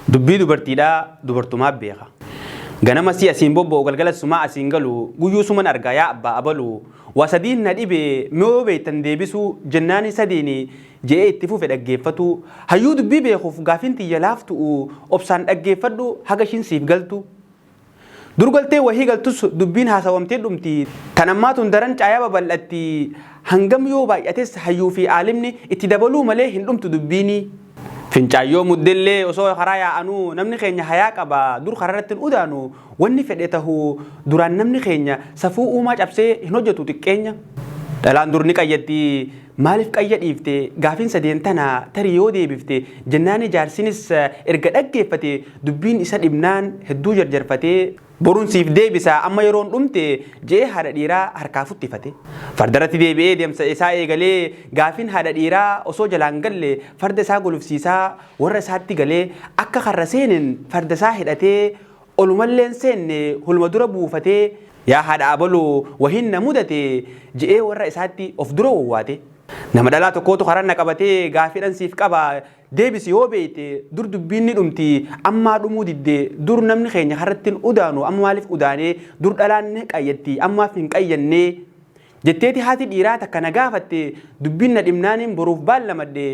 Dubbii dubartiidhaa dubartumaa beeka. Ganama si asiin bobba'u galgala sumaa asiin galu guyyuu suman argaa yaa abbaa abalu waa sadiin na dhibe mee beektan deebisuu jennaani sadiini je'ee itti fufe dhaggeeffatu hayyuu dubbii beekuuf gaafiin tiyya laaftu'u obsaan dhaggeeffadhu haga ishiin siif galtu. Dur galtee wahii galtus dubbiin haasawamtee dhumti. Tan ammaa tun daran caayaa babal'atti. Hangam yoo baay'ates hayyuu fi aalimni itti dabaluu malee hin dhumtu dubbiini. Fincaan yoo muddellee osoo karaa yaa'anuu namni keenya hayaa qaba dur kararratti hin udaanu wanni fedhe tahu duraan namni keenya safuu uumaa cabsee hin hojjatu xiqqeenya. Dhalaan dur ni qayyaddi maaliif qayya dhiifte gaafiin sadeen tana tarii yoo deebifte jennaani jaarsinis erga dhaggeeffate dubbiin isa dhibnaan hedduu jarjarfatee boruun siif deebisa amma yeroon dhumte je'ee haadha dhiiraa harkaa futtifate. Fardarratti deebi'ee deemsa isaa eegalee gaafiin haadha dhiiraa osoo jalaan galle farda isaa gulufsiisaa warra isaatti galee akka karra seeneen farda isaa hidhatee olumalleen seenne hulma dura buufatee yaa haadha abaluu wahiin na mudate je'ee warra isaatti of dura wawwaate. Nama dhalaa tokkootu karaa na qabatee gaafiidhan siif qaba deebisi yoo beeyte dur dubbiin ni dhumti ammaa dhumuu didde dur namni keenya karratti hin udaanu amma maaliif udaanee dur dhalaan ni qayyatti ammaaf hin qayyannee jetteeti haati dhiiraa takka na gaafatte dubbiin na dhibnaaniin boruuf baallamadhe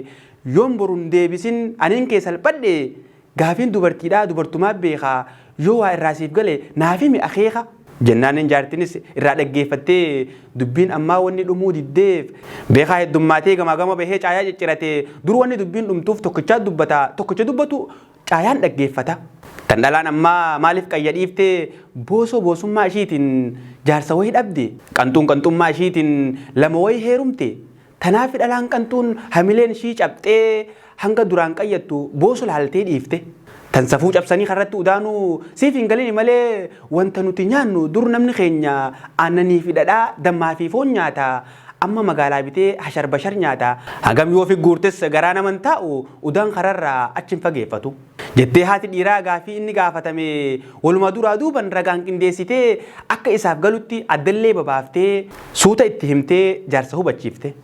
yoon boruun deebisin aniin kee salphadhe gaafiin dubartiidhaa dubartumaa beekaa yoo waa irraa siif gale naaf himi akeeka. Jennaanin jaartinis irraa dhaggeeffattee dubbiin ammaa wanni dhumuu diddeef beekaa heddummaatee gamaa gama bahee caayaa ciccirate dur wanni dubbiin dhumtuuf tokkichaa dubbata tokkicha dubbatu caayaan dhaggeeffata. Tan dhalaan ammaa maaliif qayya dhiiftee boosoo boosummaa ishiitiin jaarsa wayii dhabde qanxuun qanxummaa ishiitiin lama wayii heerumte Tanaaf dhalaan qanxuun hamileen ishii cabxee hanga duraan qayyattu booso laaltee dhiifte. Tan safuu cabsanii karratti udaanuu siif hin galini malee wanta nuti nyaannu dur namni keenya aannanii fi dhadhaa dammaa fi foon nyaata amma magaalaa bitee hashar bashar nyaata hagam yoo figguurtes garaa naman taa'u udaan kararraa achi hin fageeffatu. Jettee haati dhiiraa gaafii inni gaafatame walumaa duraa duuban ragaan qindeessitee akka isaaf galutti addallee babaaftee suuta itti himtee jaarsa hubachiifte.